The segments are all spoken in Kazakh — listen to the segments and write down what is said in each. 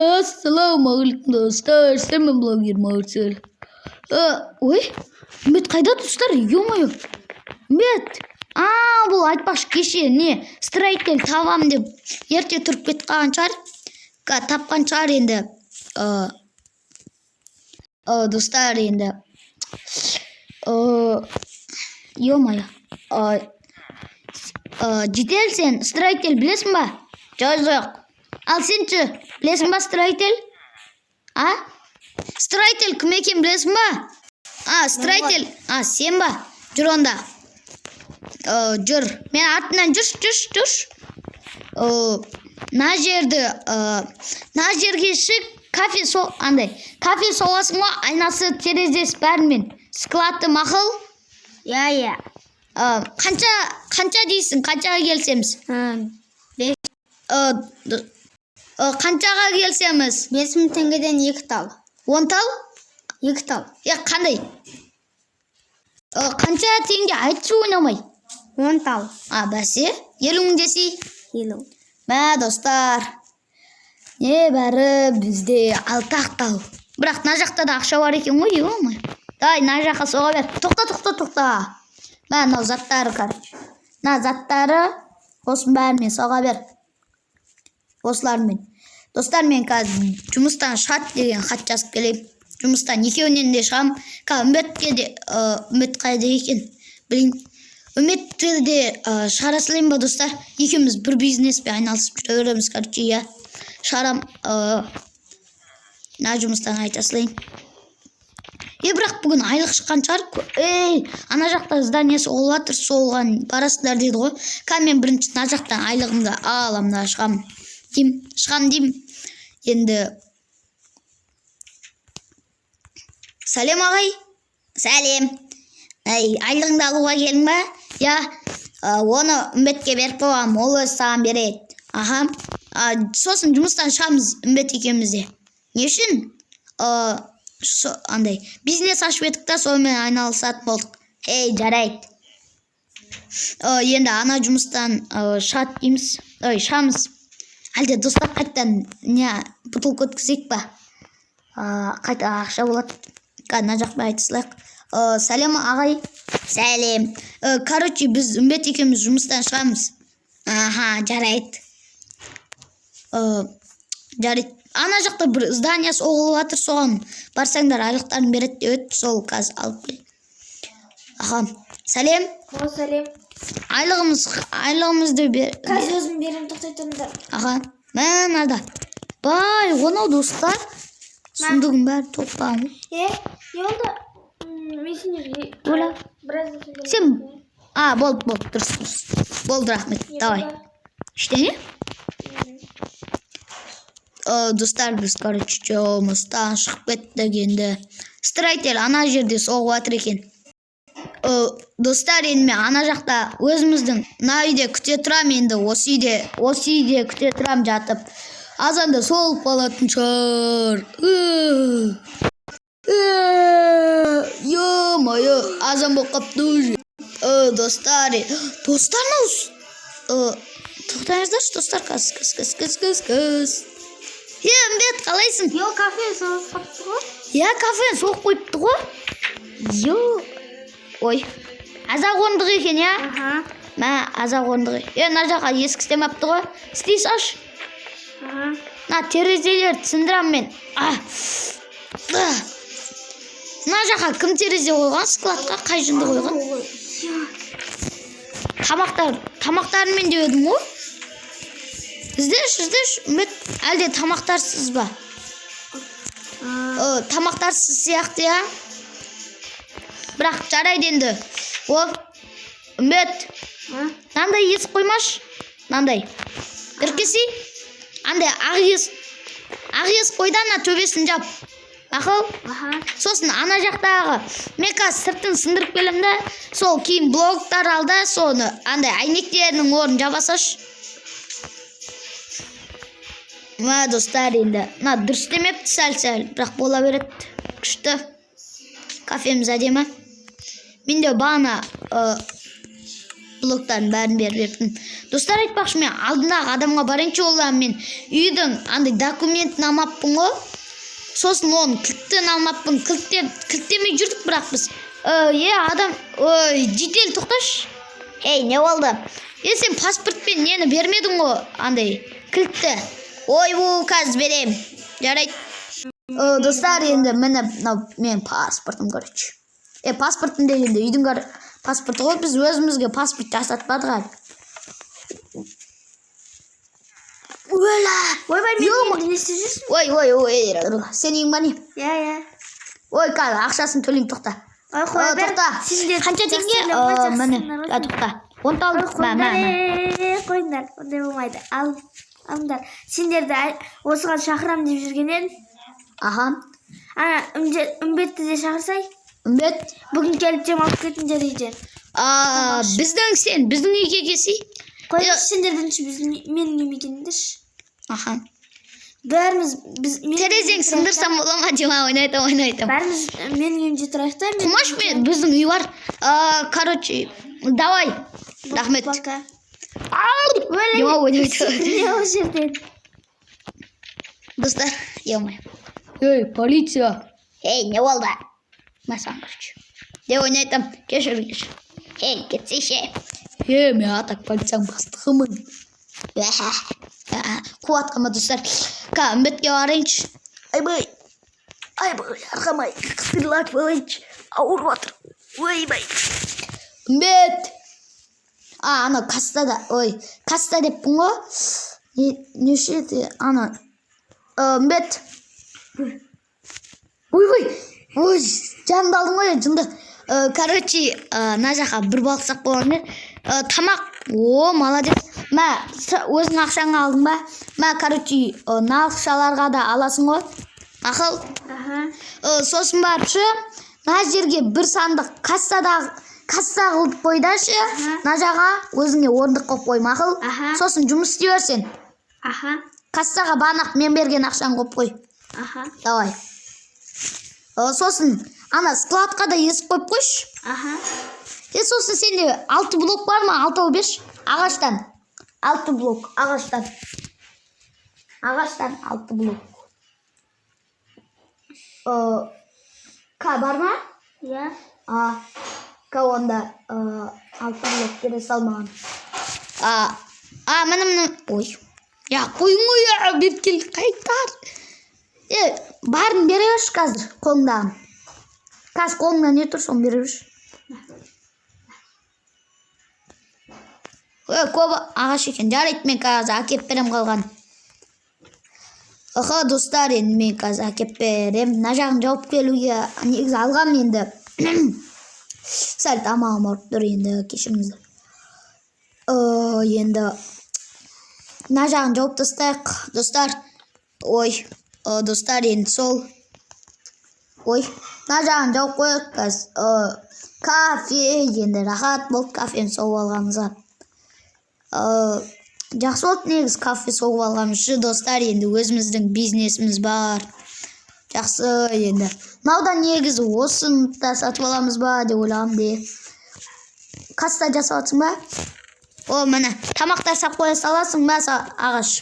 Ассалаумағалейкум, достар! Сіздермен блогер Марсель. Ой, Үмбет қайда, достар? Ё-моё, Үмбет! А, бұл айтпақшы, кеше не строитель табам деп ерте тұрып кетіп қалған шығар. Тапқан шығар енді. Достар, енді ё-моё, жедел, сен строитель білесің ба? Жоқ, ал сен ше, білесің ба строитель? А, строитель кім екенін білесің ба? А, строитель, а, сен ба? Жүр онда. Жүр, мен артымнан жүрші, жүрші, жүрші. Мына жерді, мына жерге шық, кафе, сол андай кафе соғасың ғой, айнасы, терезесі бәрімен, склады, мақұл? Иә. Қанша дейсің, қаншаға келісеміз? 5. Қаншаға келісеміз? 5000 теңгеден екі тал. 10 тал? Екі тал. Е, қандай? Қанша теңге, айтшы, ойнамай. 10 тал. А, бәсе, 50 000 десей. 50. Мә, достар, небәрі бізде алты ақ тал, бірақ мына жақта да ақша бар екен ғой. Е, давай, мына жаққа соға бер. Тоқта, тоқта, тоқта. Мә, мынау заттары, короче, мына заттары, осының бәрімен соға бер, осылармен. Достар, мен қазір жұмыстан шығады деген хат жазып келейін. Жұмыстан екеуінен де шығамын қазір. Үмбетке де, Үмбет қайда екен, білейін. Үмбетті де шығара салайын ба, достар? Екеуміз бір бизнеспен айналысып жүре береміз, короче. Иә, шығарам. Мына жұмыстан айта салайын. Е, бірақ бүгін айлық шыққан шығар. Ей, ана жақта здание соғылып жатыр, соған барасыңдар деді ғой. Қазір мен бірінші мына жақтан айлығымды аламын да, шығамын деймін, шығамын деймін енді. Сәлем, ағай! Сәлем! Әй, айлығыңды алуға келдің ба? Иә, оны Үмбетке беріп қойғанмын, ол өзі саған береді. Аха. Сосын жұмыстан шығамыз Үмбет екеуміз де. Не үшін? Андай бизнес ашып едік та, сонымен айналысатын болдық. Ей, жарайды. Енді ана жұмыстан шығады дейміз, ой, шығамыз. Әлде, достар, қайтадан не бутылка өткізейік па? Қайта ақша болады. Қазір мына жақпен айта салайық. Сәлем, ағай! Сәлем! Короче, біз Үмбет екеуміз жұмыстан шығамыз. Аха, жарайды. Жарайды, ана жақта бір здание соғылып жатыр, соған барсаңдар, айлықтарын береді деп еді, сол қазір алып кел. Аха, сәлем! О, сәлем. Айлығымызды бер. Қазір өзім беремін, тоқтай тұрыңдар. Аха, мә, мынада бай анау, достар, сундугың бәрі толып. Е, не болды? Мен сендерге Оля. біраз сендерге. Сен, а, болды, болды, дұрыс, дұрыс, болды, рахмет. Не Давай. болды? Ештеңе. Достар, біз, короче, жұмыстан шығып кеттік енді. Строитель ана жерде соғып жатыр екен. Достар, енді мен ана жақта өзіміздің мына үйде күте тұрамын енді, осы үйде күте тұрамын жатып. Азанда солып қалатын шығар. Ё-моё, азан болып қалыпты уже. Достар, достар, мынау тоқтаңыздаршы, достар, қазір, қазір, қазір, қазір, қазір. Е, Үмбет, қалайсың? Йо, кафе соғып қалыпты ғой. Иә, кафені соғып қойыпты ғой. Ё, ой, аз-ақ орындық екен, иә? Аха. Мә, аз-ақ орындық. Е, мына жаққа есік істемепті ғой, істей салшы. Аха. Мына терезелерді сындырамын мен. А! А! Мына жаққа кім терезе қойған? Складқа қай жынды қойған? Тамақтарымен деп едім ғой. Іздеші, іздеші, Үмбет. Әлде тамақтарсыз ба? Тамақтарсыз сияқты, иә. Бірақ жарайды енді. О, Үмбет, А? мынандай есік қоймашы, мынандай іркесей, андай ақ есік, ақ есік қой да, ана төбесін жап, мақұл? Аха. Сосын ана жақтағы, мен қазір сыртын сындырып келемін да, сол кейін блоктар ал да, соны андай әйнектерінің орнын жаба салшы. Мә, достар, енді мына дұрыс істемепті сәл сәл, бірақ бола береді. Күшті, кафеміз әдемі. Менде бағана Блоктардың бәрін беріп жіберіппін. Достар, айтпақшы, мен алдындағы адамға барайыншы. Ол мен үйдің андай документін алмаппын ғой, сосын оның кілттін алмаппын. Кілттемей жүрдік, бірақ біз е, адам, ой, жедел, тоқташы. Ей, не болды? Е, сен паспортпен нені бермедің ғой, андай кілтті. Ойбу, қазір беремін, жарайды. Достар, енді міне, мынау менің паспортым, короче. Е, паспортым дегенде үйдің паспорты ғой, біз өзімізге паспорт жасатпадық әлі. Өлә! Ойбай, мен Ё-ма. үйімде не істеп жүрсің? Ой, ой, ой, сен үйің ба, не? Иә, иә. Ой, қазір ақшасын төлеймін, тоқта. Ой, қоя бер. Тоқта. Сендер Қанша теңге? жақсылар ғой, Міне, жақсылар ғой. а, тоқта. 10 тал. Ой, Мә, мә, қойыңдар, мә. е, қойыңдар, ондай болмайды. Ал, алыңдар. Сендерді осыған шақырам деп жүрген едім. Аха. Ана Үмбетті де шақырсай. Үмбет. Бүгін келіп демалып кетіңдер үйден. А, біздің, сен біздің үйге келсей. Қойыңдаршы, сендер бірінші біздің менің үйіме келіңдерші. Аха. Бәріміз біз менің Терезең үйімде тұрайық та. сындырсам бола ма деймін, ойнайтам, ойнайтам. Бәріміз менің үйімде тұрайық та. Құмаш, мен біздің үй бар. Короче, давай. Рахмет. Пока. Ау! Дима ойнайды. Не ол жерден. Достар, ё-моё. Ей, полиция. Ей, не болды? Мә саған, короче. Де ойнайтам. Кешір, кешір. Ей, кетсейші. Е, мен атак полицияның бастығымын. Қуат қама, достар. Ка, Үмбетке барайыншы. Айбай. Айбай, арқамай. Қыстырылатып алайыншы. Ауырып жатыр. Ойбай. Үмбет. А, ана кассада, ой, касса деппін ғой. Не, неше еді? Ана. Үмбет. Ойбай. Ой, жанымды алдың ғой, жынды. Короче, мына жаққа бір балықсақ болған еді. Тамақ. О, молодец. Мә, өзің ақшаңа алдың ба? Мә, короче, мына ақшаларға да аласың ғой. Ақыл. Аха. Сосын барып ше, мына жерге бір сандық кассада касса қылып қой да ше, мына жаққа өзіңе орындық қойып қой, мақұл? Аха. Сосын жұмыс істей бер сен. Аха. Кассаға бағанақ мен берген ақшаны қойып қой. Аха. Давай. Сосын ана складқа да есік қойып қойшы. Аха. Е, сосын сенде алты блок бар ма? Алтау берші ағаштан. Алты блок ағаштан. Ағаштан алты блок. Ка бар ма? Иә. А, ка онда алты блок бере сал маған. А, а, міне, міне. Ой. Я, қойың ғой, я, беріп кел, қайтар. Е, барын бере берші қазір қолыңдағын. Қазір қолыңда не тұр, соны бере берші. Е, көп ағаш екен. Жарайды, мен қазір әкеп берем қалған. Аха, достар, енді мен қазір әкеп берем. Мына жағын жауып келуге негізі алғам енді. Сәл тамағым ауырып тұр енді, кешіріңіздер. Енді мына жағын жауып тастайық, достар. Ой, достар, енді сол. Ой, мына жағын жауып қояйық қазір. Кафе енді рахат болды кафені соғып алғанымызға. Жақсы болды негізі кафе соғып алғанымыз ше, достар, енді өзіміздің бизнесіміз бар. Жақсы енді. Мынау да негізі осыны да сатып аламыз ба деп ойлағам де. Касса жасап жатсың ба? О, міне, тамақтар сап қоя саласың ба, ағаш.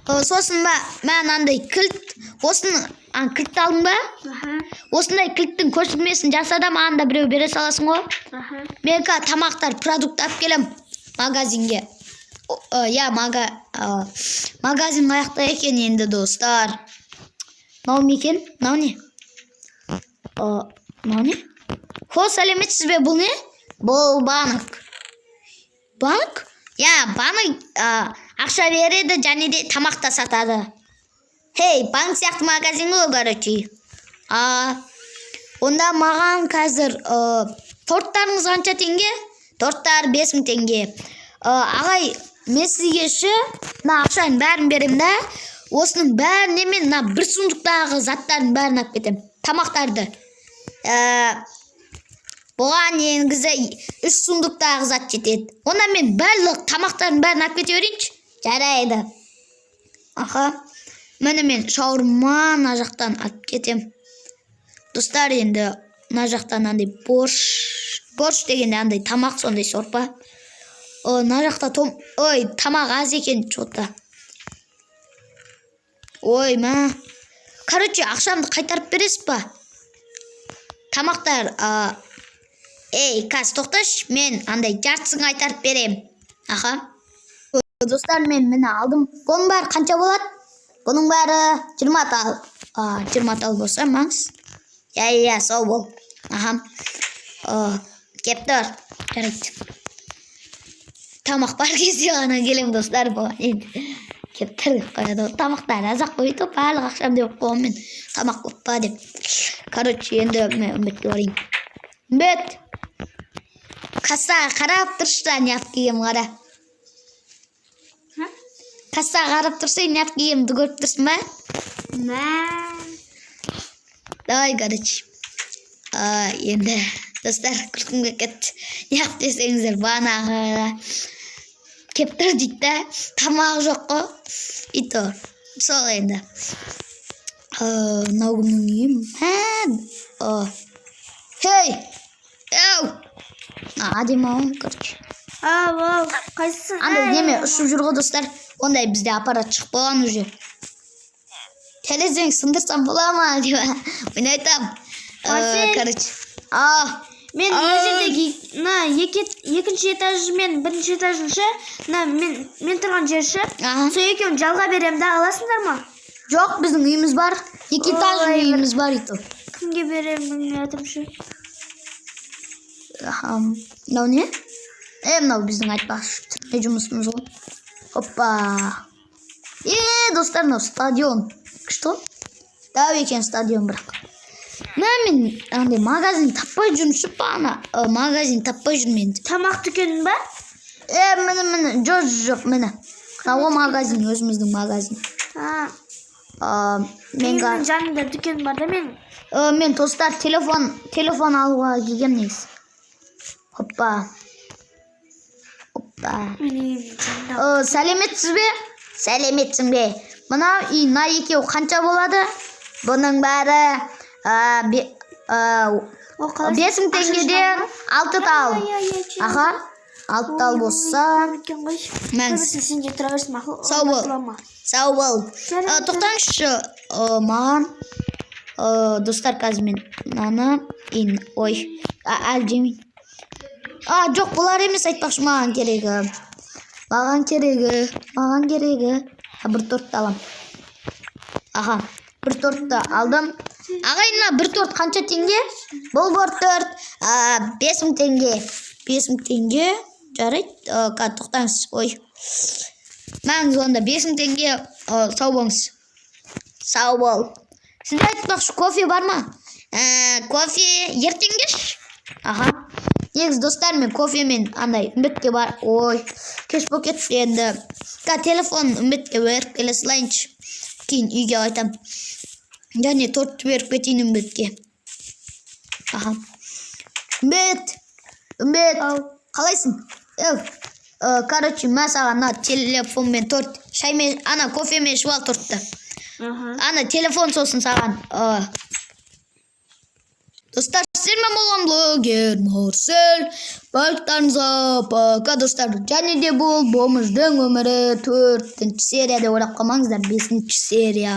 Сосын ба, мә, мынандай кілт, осыны, а, кілтті алдың ба? Аха. Осындай кілттің көшірмесін жаса да маған да біреу бере саласың ғой. Аха. Мен қазір тамақтар, продукт алып келем магазинге. Иә, магазин қаяқта екен енді, достар? Мынау ма екен? Мынау не? Мынау не? Хо, сәлеметсіз бе, бұл не? Бұл банк. Банк? Иә, банк, ақша береді және де тамақ та сатады. Хей, банк сияқты магазин ғой, короче. А, онда маған қазір торттарыңыз қанша теңге? Торттар 5000 теңге. Ағай, мен сізге ше, мына ақшаның бәрін беремін да, осының бәріне мен мына бір сундуктағы заттардың бәрін алып кетемін. Тамақтарды. Бұған негізі 3 сундуктағы зат жетеді. Онда мен барлық тамақтардың бәрін алып кете берейінші. Жарайды. Аха. Міне, мен шаурма мына жақтан алып кетем. Достар, енді мына жақтан андай борщ. Борщ дегенде андай тамақ, сондай сорпа. О, мына жақта том, ой, тамақ аз екен че-то. Ой, мә, короче, ақшамды қайтарып бересіз ба? Тамақтар ей, қазір, тоқташы, мен андай жартысын қайтарып берем. Аха, достар, мен міне алдым. Бұның бәрі қанша болады? Бұның бәрі 20 тал. 20 тал болса, маңыз. Иә, сау бол. Аха, кеп тұр. Жарайды, тамақ бар кезде ғана келемін, достар. Бұған енді кеп тұр деп қояды ғой. Тамақтар аз ақ қойды, барлық ақшам деп қойғанмын мен, тамақ көп па деп. Короче, енді мен Үмбетке барайын. Үмбет, кассаға қарап тұршы да, не алып келгенмін, қара. Ха? Кассаға қарап тұрсаң, не алып келгенімді көріп тұрсың ба? Мә. Давай, короче, енді, достар, күлкім келіп кетті. Неғып десеңіздер, бағанағы кеп тұр дейді да, тамағы жоқ қой, и то сол енді. Мынау кімнің үйі? Мә, хей, әу, әдемі ғой, короче. Ау, ау, қайсысың? Андай неме ұшып жүр ғой, достар. Ондай бізде аппарат шығып қойған уже. Терезеңді сындырсам бола ма деп мен айтамын. Марсель. Короче, а Мен мына жердегі мына екі, екінші этаж мен бірінші этажын ше, мына мен тұрған жер ше, сол екеуін жалға беремін да, аласыңдар ма? Жоқ, біздің үйіміз бар, екі этажный Ой, үйіміз бар и то. Кімге беремін, білмей жатырмын ше. Аха, мынау не? Е, мынау біздің, айтпақшы, түрме жұмысымыз ғой. Опа, е, достар, мынау стадион күшті ғой, дәу екен стадион. Бірақ мә, мен андай магазин таппай жүрмін ше, бағана магазин таппай жүрмін енді. Тамақ дүкенін ба? Е, міне, міне, жоқ, жоқ, міне, мынау ғой магазин, өзіміздің магазин. А, Мен үйімнің жанында дүкен бар да менің. Мен, достар, телефон алуға келгенмін негізі. Опа, опа. Менің үйімнің жанында. Сәлеметсіз бе? Сәлеметсің бе? Мынау үй, мына екеуі қанша болады? Бұның бәрі О, қалай? 5000 теңгеден 6 тал. Иә, иә, иә. Аха, 6 тал болса. Екен ғой. Мәңіз. Тұра берсін, сен де тұра берсін, мақұл. Сау бол. Ұрлама. Сау бол. Жарайды. Тоқтаңызшы, маған достар, қазір мен мынаны ой, әлі жемейін. А, жоқ, бұлар емес, айтпақшы, маған керегі, а, бір тортты аламын. Аха, бір тортты алдым. Ағай, мына бір торт қанша теңге? Бұл бір торт 5000 теңге. 5000 теңге, жарайды. Қазір, тоқтаңыз, ой, мәңіз, онда 5000 теңге. Сау болыңыз. Сау бол. Сізде, айтпақшы, кофе бар ма? Кофе ертеңге ш. Аха, негізі, достар, мен кофемен андай Үмбетке бар, ой, кеш болып кетті енді. Қазір телефон Үмбетке беріп келе салайыншы, кейін үйге қайтамын. Және тортты беріп кетейін Үмбетке. Аха, Үмбет, Үмбет, қалайсың? Еу, короче, мә саған мына телефон мен торт. Шаймен, ана кофемен ішіп ал тортты. Ана телефон сосын саған. Достар, сіздермен болған блогер Марсель. Барлықтарыңызға пока, достар. Және де бұл бомждың өмірі төртінші серия деп ойлап қалмаңыздар, бесінші серия.